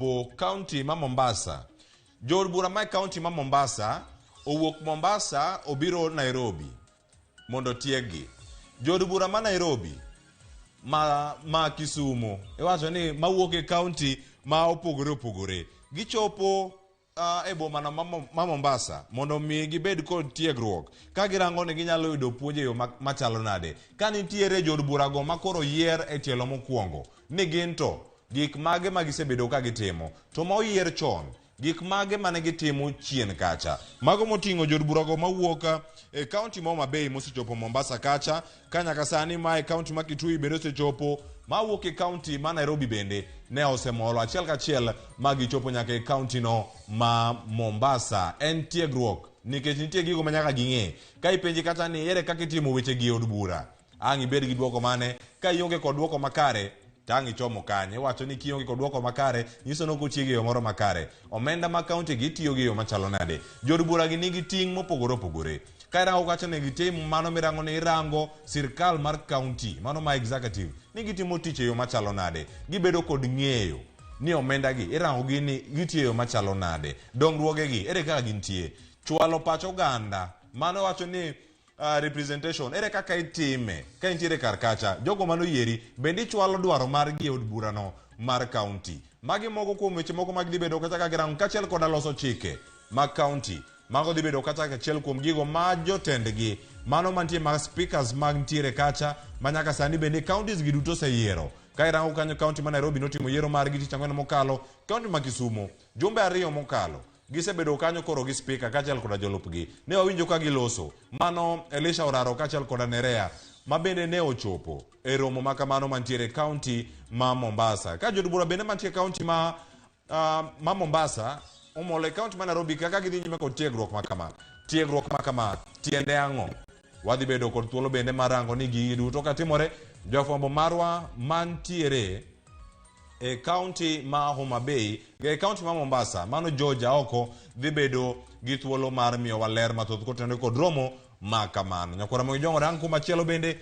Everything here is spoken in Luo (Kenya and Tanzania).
Bo kaunti ma Mombasa. Jood bura ma e kaunti ma Mombasa owuok Mombasa obiro Nairobi mondo otieggi. Jood bura ma Nairobi ma Kisumu iwacho ni mawuok e kaunti ma opogore opogore gichopo e bomano ma Mombasa mondo mi gibed kod tiegruok ka girango ni ginyalo yudo puonj e yo machalo nade. Ka nitiere jood burago ma koro yier e tielo mokwongo ni gin to gik mage ma gisebedo ka gitimo, to ma oyier chon gik mage mane gitimo chien kacha. Mago moting'o jood burago mawuok e kaunti ma Homa Bay mosechopo Mombasa kacha, ka nyaka sani ma e kaunti ma Kitui bende osechopo, mawuok e kaunti ma Nairobi bende ne osemolo achiel kachiel ma gichopo nyaka e kaunti no ma Mombasa. En tiegruok nikech nitie gigo ma nyaka ging'e. Ka ipenji kata ni ere kaka itimo weche gi e od bura, ang' ibed gi dwoko mane? Ka ionge kod dwoko makare to ang' ichomo kanye? Iwacho ni kionge kod dwoko makare nyiso ni ok otiegi e yo moro makare. Omenda ma kaunti gi itiyo gi e yo machalo nade? Jood bura gi nigi ting' mopogore opogore. Ka irango kacha ni gitim mano mirango ni irango sirkal mar kaunti, mano ma executive, ni gitimo tich e yo machalo nade? Gibedo kod ng'eyo ni omenda gi irango gi ni gitiyo e yo machalo nade? Dongruoge gi ere kaka gintie? Chwalo pach oganda, mano wacho ni representation ere kaka itime ka intiere kar kacha? Jogo manoyieri bende ichwalo dwaro margi e od burano mar kaunti. Magi moko kuom weche moko mag dhi bedo kata ka girango kaachiel koda loso chike mag kaunti. Mago dhi bedo kata achiel kuom gigo ma jotendgi mano mantie mag speakers mag ntiere kacha ma nyaka sani bende counties gi duto oseyiero. Ka irango kanyo kaunti ma Nairobi notimo yiero margi tich ang'wen mokalo, kaunti ma Kisumu jumbe 2 mokalo gisebedo kanyo koro gi speaker kaachiel koda jolupgi. Ne wawinjo ka giloso mano Elisha Oraro kaachiel koda Nerea ma bende ne ochopo e romo ma kamano mantiere e kaunti ma Mombasa. Ka jood bura bende mantie e kaunti ma Mombasa omolo e kaunti ma Nairobi kaka gidhi nyime kod tiegruok ma kama. Tiegruok ma kama tiende ang'o? Wadhi bedo kod thuolo bende mar rango ni gigi duto katimore. Jofwambo marwa mantiere e kaunti ma Homa Bay, e kaunti ma Mombasa, mano George Aoko dhi bedo gi thuolo mar miyowa ler mathoth kotenore kod romo ma kamano. Nyakwara Mogi Jong'ore ang' kumachielo bende